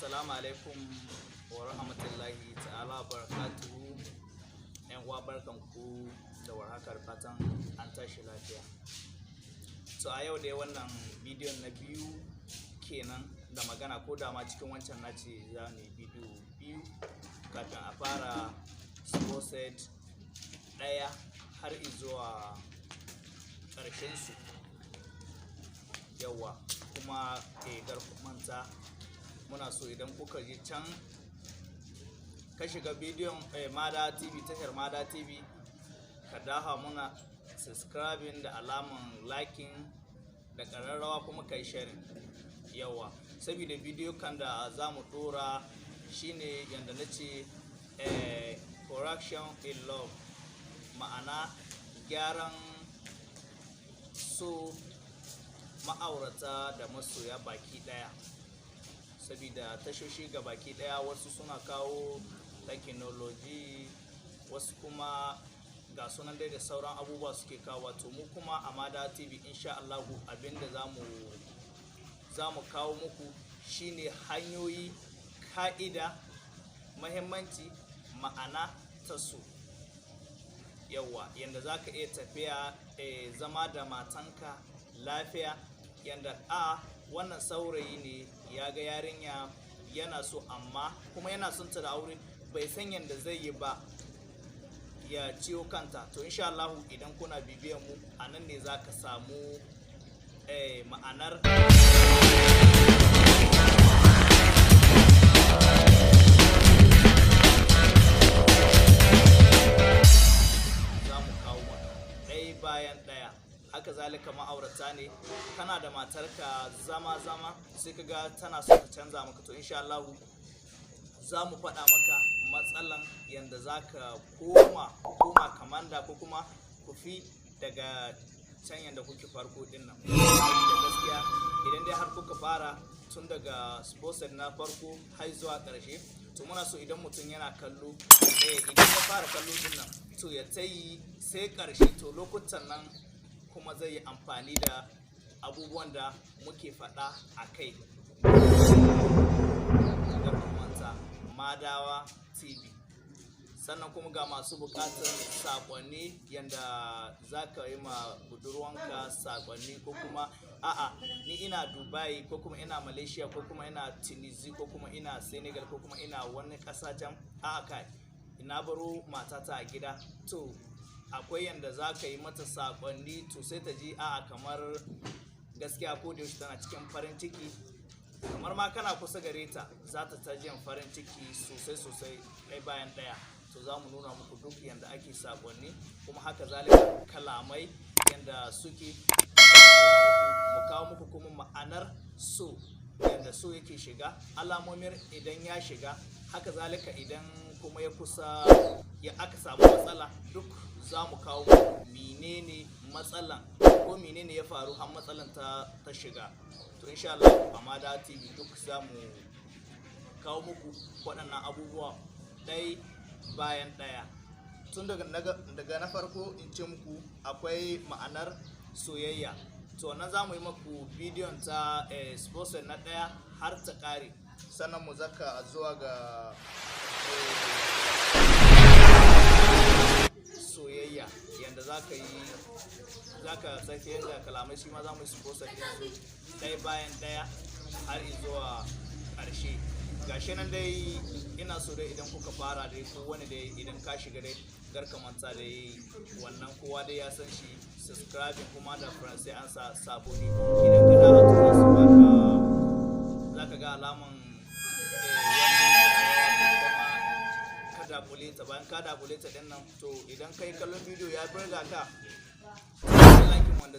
Assalamu alaikum wa rahmatullahi ta'ala barakatuhu. Yan uwa, barkan ku da warhakar, fatan an tashi lafiya. To, a yau dai wannan bidiyon na biyu kenan da magana, ko da ma cikin wancan na ce za mu yi bidiyo biyu kafin a fara sponsored ɗaya har izuwa ƙarshen su. Yawwa, kuma kar ku manta, muna so idan kuka je can ka shiga bidiyon Mada TV, tashar Mada TV, ka daha muna subscribing da alaman liking da ƙararrawa, kuma kai sharing. Yawa, saboda bidiyo kan da za mu dora shine yanda na ce correction in love, ma'ana gyaran so ma'aurata da masoya baki daya. Saboda tashoshi ga baki daya, wasu suna kawo technology, wasu kuma ga sunan dai da sauran abubuwa suke kawo. To, mu kuma a Mada TV, insha Allahu, abinda za mu kawo muku shine hanyoyi, ka'ida, mahimmanci, ma'ana ta so. Yawa, yanda za ka iya tafiya zama da matanka lafiya. Yanda a wannan saurayi ne ya ga yarinya yana so, amma kuma yana son ta da aure, bai san yanda zai yi ba ya ciyo kanta. To, insha Allah, idan kuna bibiyan mu a nan ne za ka samu ma'anar za mu kawo maka ɗaya bayan ɗaya. Haka zalika ma'aurata ne, kana da matarka zama zama, sai ka ga tana so ta canza maka. To, insha Allah za mu faɗa maka matsalan yanda za ka koma kamanda, ko kuma ku fi daga can yanda kuke farko din nan. Da gaskiya, idan dai har kuka fara tun daga sponsor na farko har zuwa ƙarshe, to muna so idan mutum yana kallo, idan ya fara kallo din nan, to ya tayi sai ƙarshe. To, lokutan nan kuma zai yi amfani da abubuwan da muke faɗa a kai. Manta Madawa TV. Sannan kuma ga masu buƙatar saƙonni, yanda za ka yi ma budurwanka saƙonni, ko kuma a'a, ni ina Dubai, ko kuma ina Malaysia, ko kuma ina Tunisia, ko kuma ina Senegal, ko kuma ina wani ƙasa can, a'a kai, ina baro matata a gida. To, akwai yanda za ka yi mata saƙonni, to sai ta ji a'a, kamar gaskiya ko da yaushe tana cikin farin ciki, kamar ma kana kusa gare ta, za ta ta jin farin ciki sosai sosai, ɗaya bayan ɗaya. To, za mu nuna muku duk yanda ake saƙonni, kuma haka zalika kalamai yanda suke mu kawo muku, kuma ma'anar so, yanda so yake shiga, alamomin idan ya shiga, haka zalika idan kuma ya kusa ya aka samu matsala, duk za mu kawo muku menene matsalan ko menene ya faru har matsalan ta shiga. To, insha Allah a Mada TV duk za mu kawo muku waɗannan abubuwa ɗaya bayan ɗaya. Tun daga na farko, in ce muku akwai ma'anar soyayya. To, nan za mu yi muku bidiyon ta sponsor na ɗaya har ta ƙare, sannan mu zaka zuwa ga soyayya, yanda za ka yi, za ka tafiyar da kalamai. Shi ma za mu yi sponsor ɗin su ɗaya bayan ɗaya har zuwa ƙarshe. Gashi nan dai, ina so dai idan kuka fara dai, ko wani dai idan ka shiga dai, garka manta dai wannan, kowa dai ya san shi, subscribing, kuma da Faransai an sa s'abonner. Idan ka dawo, to za su baka, za ka ga alaman ka dakule ta. Bayan ka dakule ta din nan, to idan kai kallon bidiyo ya burga ka, like wanda